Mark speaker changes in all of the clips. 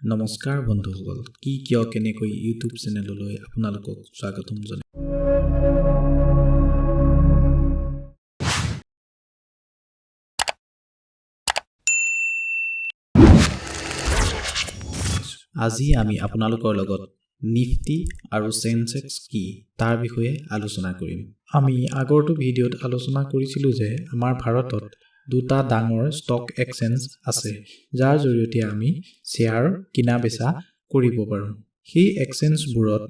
Speaker 1: নমস্কাৰ বন্ধুসকল, কি কিয় কেনেকৈ ইউটিউব চেনেললৈ আপোনালোকক স্বাগতম জনাইছোঁ। আজি আমি আপোনালোকৰ লগত নিফটি আৰু চেনচেক্স কি তাৰ বিষয়ে আলোচনা কৰিম। আমি আগৰটো ভিডিঅ'ত আলোচনা কৰিছিলোঁ যে আমাৰ ভাৰতত দুটা ডাঙৰ ষ্টক এক্সচেঞ্জ আছে, যাৰ জৰিয়তে আমি শ্বেয়াৰ কিনা বেচা কৰিব পাৰোঁ। সেই এক্সচেঞ্জবোৰত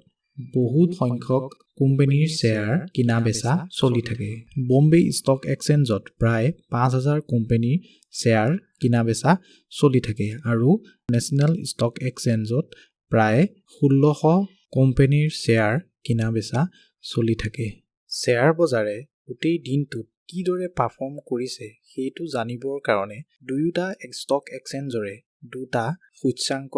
Speaker 1: বহুত সংখ্যক কোম্পানীৰ শ্বেয়াৰ কিনা বেচা চলি থাকে। বম্বে ষ্টক এক্সচেঞ্জত প্ৰায় 5000 কোম্পানীৰ শ্বেয়াৰ কিনা বেচা চলি থাকে আৰু নেশ্যনেল ষ্টক এক্সচেঞ্জত প্ৰায় 1600 কোম্পানীৰ শ্বেয়াৰ কিনা বেচা চলি থাকে। শ্বেয়াৰ বজাৰে গোটেই দিনটোত কিদৰে পাৰফৰ্ম কৰিছে, সেইটো জানিবৰ কাৰণে দুয়োটা ষ্টক এক্সচেঞ্জৰে দুটা সূচ্যাংক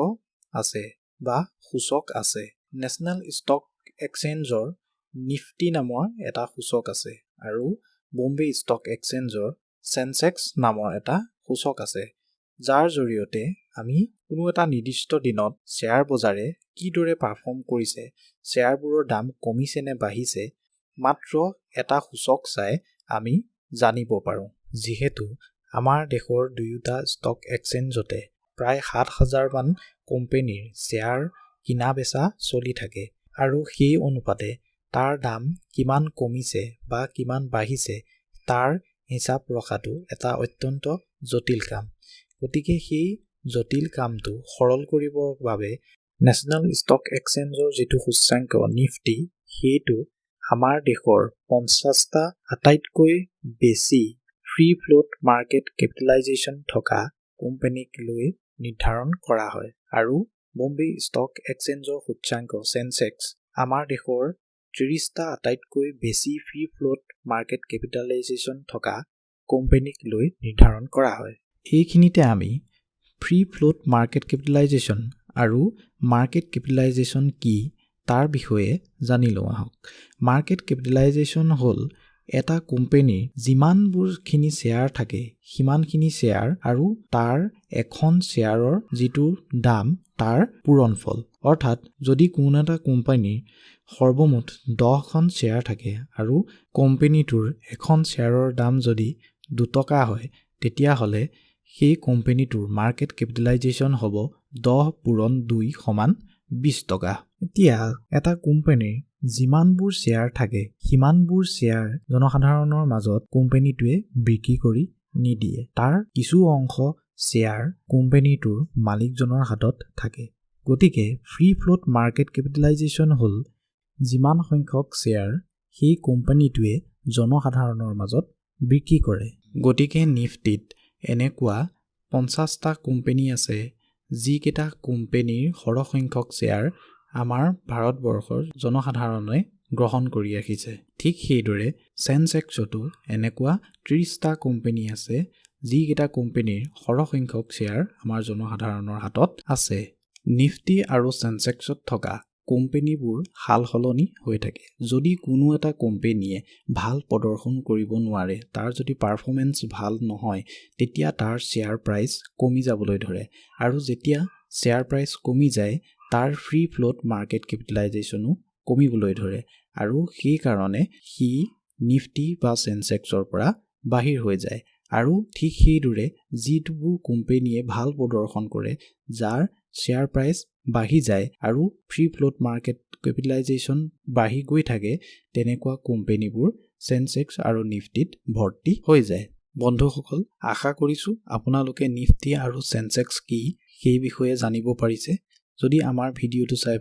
Speaker 1: আছে বা সূচক আছে। নেশ্যনেল ষ্টক এক্সচেঞ্জৰ নিফটি নামৰ এটা সূচক আছে আৰু বম্বে ষ্টক এক্সচেঞ্জৰ চেনচেক্স নামৰ এটা সূচক আছে, যাৰ জৰিয়তে আমি কোনো এটা নিৰ্দিষ্ট দিনত শ্বেয়াৰ বজাৰে কিদৰে পাৰফৰ্ম কৰিছে, শ্বেয়াৰবোৰৰ দাম কমিছে নে বাঢ়িছে, মাত্ৰ এটা সূচক চাই আমি জানিব পাৰোঁ। যিহেতু আমাৰ দেশৰ দুয়োটা ষ্টক এক্সচেঞ্জতে প্ৰায় 7000মান কোম্পেনীৰ শ্বেয়াৰ কিনা বেচা চলি থাকে আৰু সেই অনুপাতে তাৰ দাম কিমান কমিছে বা কিমান বাঢ়িছে, তাৰ হিচাপ ৰখাটো এটা অত্যন্ত জটিল কাম। গতিকে সেই জটিল কামটো সৰল কৰিবৰ বাবে নেশ্যনেল ষ্টক এক্সচেঞ্জৰ যিটো সূচ্যাংক নিফটি, সেইটো আমাৰ দেশৰ 50টা আটাইতকৈ বেছি ফ্ৰী ফ্ল'ট মাৰ্কেট কেপিটেলাইজেশ্যন থকা কোম্পানীক লৈ নিৰ্ধাৰণ কৰা হয় আৰু বম্বে ষ্টক এক্সচেঞ্জৰ সূচ্যাংক চেনচেক্স আমাৰ দেশৰ 30টা আটাইতকৈ বেছি ফ্ৰী ফ্ল'ট মাৰ্কেট কেপিটেলাইজেশ্যন থকা কোম্পানীক লৈ নিৰ্ধাৰণ কৰা হয়। এইখিনিতে আমি ফ্ৰী ফ্ল'ট মাৰ্কেট কেপিটেলাইজেশ্যন আৰু মাৰ্কেট কেপিটেলাইজেশ্যন কি, তাৰ বিষয়ে জানি লওঁ আহক। মাৰ্কেট কেপিটেলাইজেশ্যন হ'ল এটা কোম্পেনীৰ যিমানবোৰখিনি শ্বেয়াৰ থাকে, সিমানখিনি শ্বেয়াৰ আৰু তাৰ এখন শ্বেয়াৰৰ যিটো দাম, তাৰ পূৰণফল। অৰ্থাৎ যদি কোনো এটা কোম্পানীৰ সৰ্বমুঠ 10খন শ্বেয়াৰ থাকে আৰু কোম্পেনীটোৰ এখন শ্বেয়াৰৰ দাম যদি 2 টকা হয়, তেতিয়াহ'লে সেই কোম্পেনীটোৰ মাৰ্কেট কেপিটেলাইজেশ্যন হ'ব 10 পূৰণ 2 সমান 20 টকা। এতিয়া এটা কোম্পানীৰ যিমানবোৰ শ্বেয়াৰ থাকে, সিমানবোৰ শ্বেয়াৰ জনসাধাৰণৰ মাজত কোম্পানীটোৱে বিক্ৰী কৰি নিদিয়ে। তাৰ কিছু অংশ শ্বেয়াৰ কোম্পানীটোৰ মালিকজনৰ হাতত থাকে। গতিকে ফ্ৰী ফ্ল'ট মাৰ্কেট কেপিটেলাইজেশ্যন হ'ল যিমান সংখ্যক শ্বেয়াৰ সেই কোম্পানীটোৱে জনসাধাৰণৰ মাজত বিক্ৰী কৰে। গতিকে নিফটিত এনেকুৱা 50টা কোম্পানী আছে, যিকেইটা কোম্পানীৰ সৰহসংখ্যক শ্বেয়াৰ আমাৰ ভাৰতবৰ্ষৰ জনসাধাৰণে গ্ৰহণ কৰি ৰাখিছে। ঠিক সেইদৰে চেনচেক্সতো এনেকুৱা 30টা কোম্পানী আছে, যিকেইটা কোম্পানীৰ সৰহসংখ্যক শ্বেয়াৰ আমাৰ জনসাধাৰণৰ হাতত আছে। নিফটি আৰু চেনচেক্সত থকা কোম্পেনীবোৰ সাল সলনি হৈ থাকে। যদি কোনো এটা কোম্পেনীয়ে ভাল প্ৰদৰ্শন কৰিব নোৱাৰে, তাৰ যদি পাৰফৰ্মেঞ্চ ভাল নহয়, তেতিয়া তাৰ শ্বেয়াৰ প্ৰাইচ কমি যাবলৈ ধৰে আৰু যেতিয়া শ্বেয়াৰ প্ৰাইচ কমি যায়, তাৰ ফ্ৰী ফ্ল'ট মাৰ্কেট কেপিটেলাইজেশ্যনো কমিবলৈ ধৰে আৰু সেইকাৰণে সি নিফটি বা চেনচেক্সৰ পৰা বাহিৰ হৈ যায়। আৰু ঠিক সেইদৰে যিবোৰ কোম্পেনীয়ে ভাল প্ৰদৰ্শন কৰে, যাৰ শ্বেয়াৰ প্ৰাইচ বাঢ়ি যায় আৰু ফ্ৰী ফ্ল'ট মাৰ্কেট কেপিটেলাইজেশ্যন বাঢ়ি গৈ থাকে, তেনেকুৱা কোম্পেনীবোৰ চেনচেক্স আৰু নিফটিত ভৰ্তি হৈ যায়। বন্ধুসকল, আশা কৰিছোঁ আপোনালোকে নিফটি আৰু চেনচেক্স কি, সেই বিষয়ে জানিব পাৰিছে। যদি আমাৰ ভিডিঅ'টো চাই